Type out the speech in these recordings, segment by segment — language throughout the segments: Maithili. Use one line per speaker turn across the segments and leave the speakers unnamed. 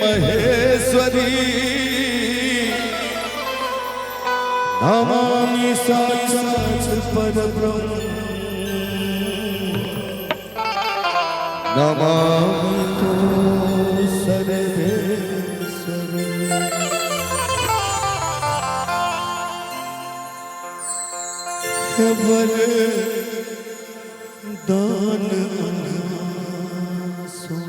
महेश्वरी नमामि साक्षात् परब्रह्म नमामि तो सर्वेश्वरी। वरदान अहां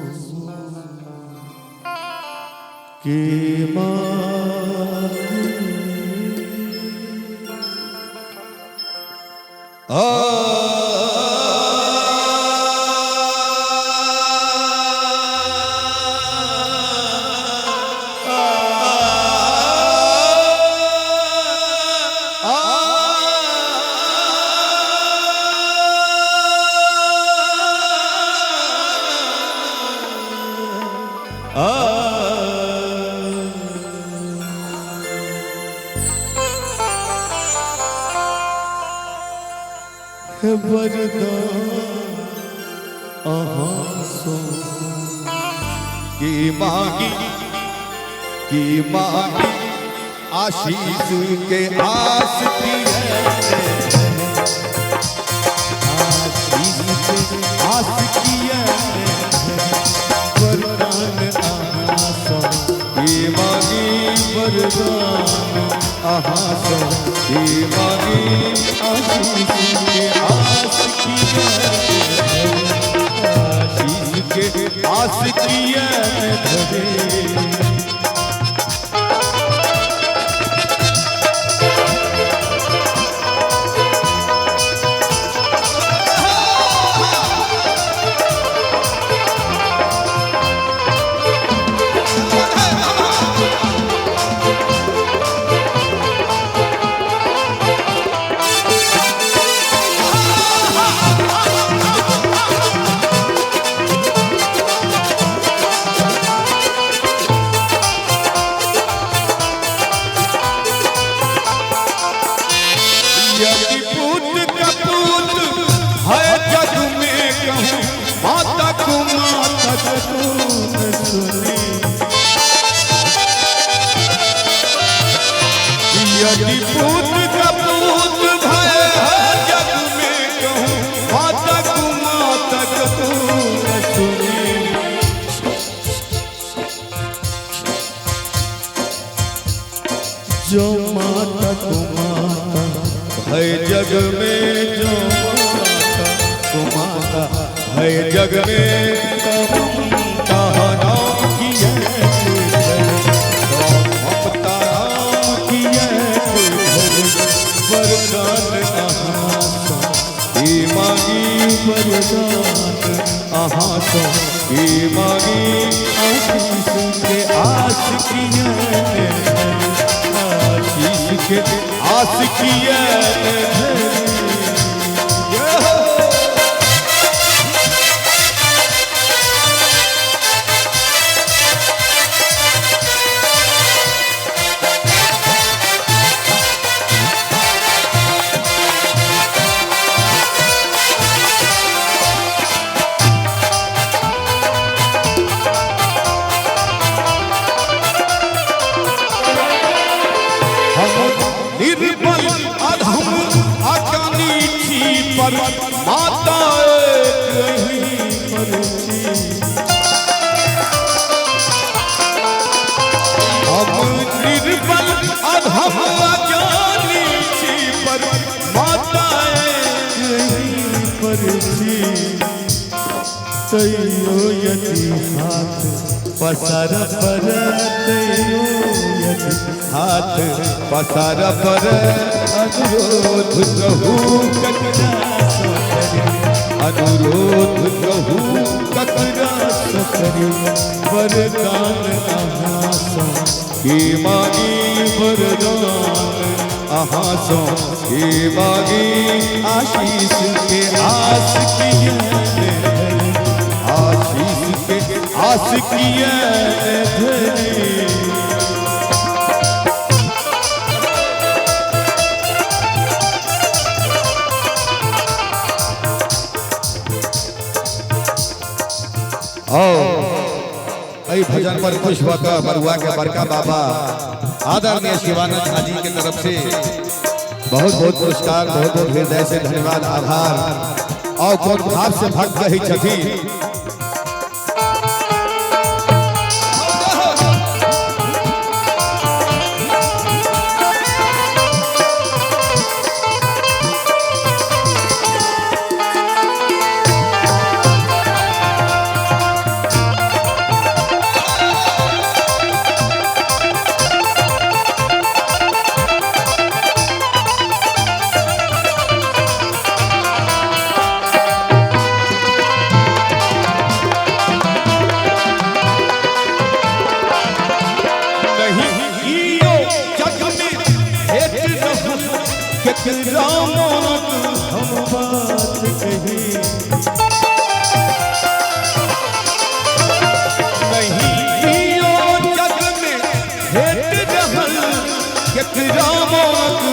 के मांगी आ वरदान अहाँ सो की मांगी आशीष के आस की आशीष के आस की वरदान अहाँ सो की मांगी वरदान अहाँ सो की मांगी आशीष के आस की आशीष के आस की धरे। यदि पूत कपूत है जग में कहूँ माता को माता कपूत सुनी। यदि पूत कपूत है जग में कहूँ माता को माता कपूत सुनी। जो माता को माता है जग में जो माता को माता है जग में ममता नाम की ममता नाम की वरदान अहाँ सो की मांगी वरदान अहाँ सो की मांगी आशीष के आस की आशीष के आस की निर्बल अधम अज्ञानी छी पर माता कहीं पर छी। हम निर्बल अधम अज्ञानी छी पर माता कहीं पर छी। तैयो यदि हाथ पसार पर तैयो यदि हाथ पसार पर अनुरोध कहू ककरा सो करी अनुरोध कहू ककरा सो करी वरदान अहाँ सो की मांगी वरदान अहाँ सो की मांगी आशीष के आस की आशीष के आस की धरे। आओ एहि भजन पर खुश होकर बरुआ के बड़का बाबा आदरणीय शिवानंद झा जी के तरफ से बहुत बहुत पुरस्कार, बहुत बहुत हृदय से धन्यवाद, आभार। और कौन भाव से भक्त कही छथि। हम बात कही नहीं जग में भेट रहल केकरा मोनक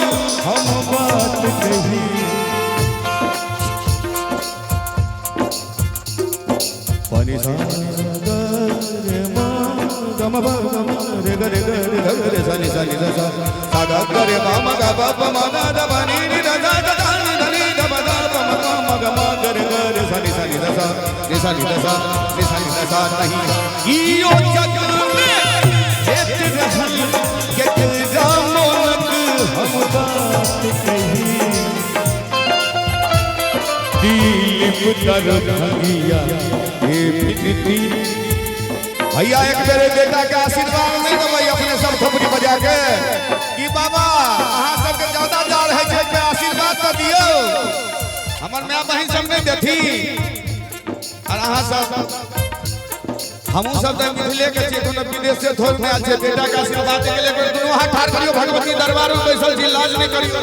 हम बात कही। पानी सागर मा गम ब गम रे ग रे ग रे ग रे सा नि सा नि सा सा ग ग रे मा म ग प प म ग the प नि नि the ध ध ध नि ध नि ध प ध प म ग म ग म ग रे ग रे सा नि सा नि ध सा नि सा नि ध सा नि सा नि ध सा नहीं इयो जग में हेत रहल केकरा मोनक हम बात कही। दिलीप दरभंगिया हे विनती भैया एक मेरे बेटा के आशीर्वाद नहीं देबै अपने सब थपड़ी बजा के कि बाबा अहाँ सबके ज्यादा जा रहे छै के आशीर्वाद तो दियौ, हमर my बहिन सब नहीं देथी। और अहाँ सब हमहूँ सब तऽ मिथिले के छियै, कोनो विदेश से थोड़ नहि आयल छै। बेटा के आशीर्वाद के लिए दुनू हाथ ठाढ़ करियौ, भगवती दरबार में बैसल छी, लाज नहीं करियौ।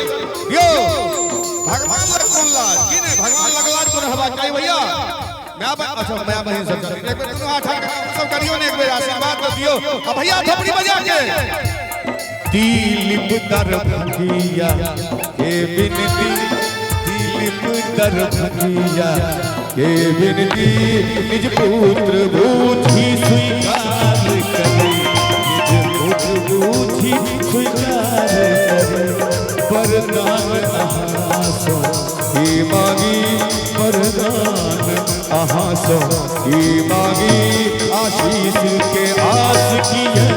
यौ भगवान लग कोन लाज की नहीं, भगवान लग लाज कोन हेबाक चाही भैया। अच्छा my बहिन सब एक बेर दुनू हाथ सब करियो ने, एक बेर आशीर्वाद तो दियो। आ भैया थपड़ी बजा के दिलीप दरभंगिया के विनती, दिलीप दरभंगिया के विनती, निज पुत्र बूझी स्वीकार करे, निज पुत्र बूझी स्वीकार करे। वरदान अहाँ सो की मांगी, वरदान अहाँ सो की मांगी, आशीष के आस किए